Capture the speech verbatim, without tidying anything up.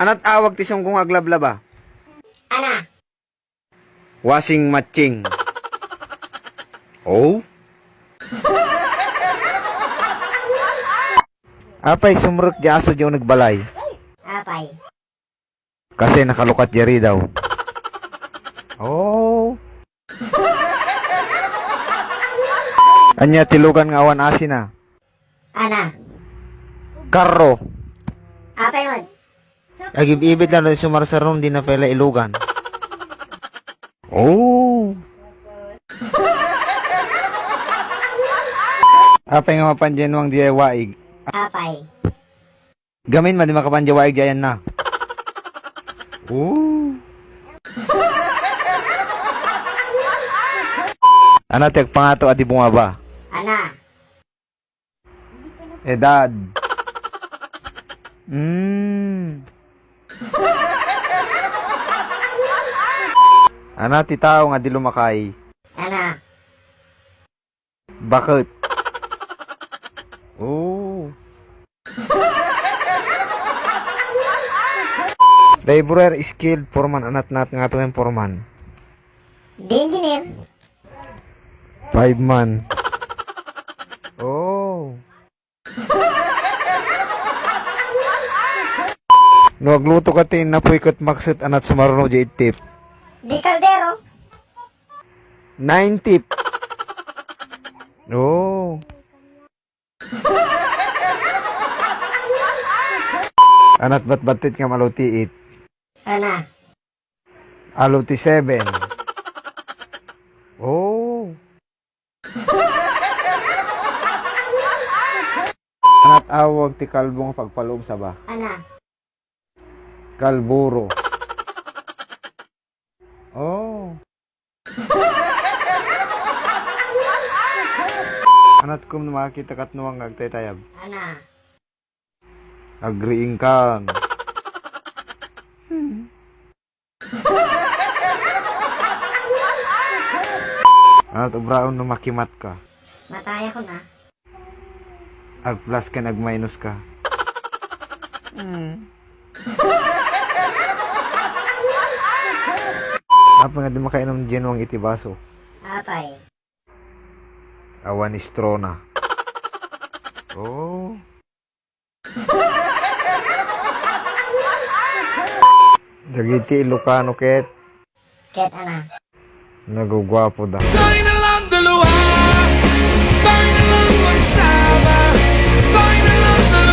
Anat awag ti sungko nga aglablaba? Ana. Washing machine. Oh? Apay sumrek di aso di uneg balay? Apay. Kasi nakalukat di ridaw. Oh. Ania ti lugan nga awan asina? Ana. Karro. Apay man. Agib-ibit lang no sumarsarum, di na pala ilugan. Oh. Apay nga mapan diay nuang di ay waig? Apay. Gamin, madi makapan diay waig diay na. Oh. Ana ti agpangato a di bumaba? Ana. Edad. Mm. Ana ti tao nga di lumakay? Ana. Baket. Oh. Laborer, skilled, foreman, anat-anat nga atoy foreman. Di engineer. Five man. Oh. No agluto ka ti innapoy ket makset, anat sumaruno di itip? Di kaldero. Nine tip. Oh. Anat batbattit nga malutiit? Ana. Alo ti seven. Oh. Anat awag ti kalbo nga pagpaluom saba? Ana. Kalburo. Oh. Anat kum no makakita kat nuang nga agtaytayab? Ana. Agriingkan. Anat ubraon no makimat ka? Matayakon a. Ag-plus ken ag-minus ka? Hmm. Apay nga di makainum diay nuang iti baso? Apay. Awan istrona. Oh. Dagiti Ilocano ket? Ket ana. Naguguapo da. Tayo na lang dalawa. Tayo na lang magsama. Tayo na lang dalawa.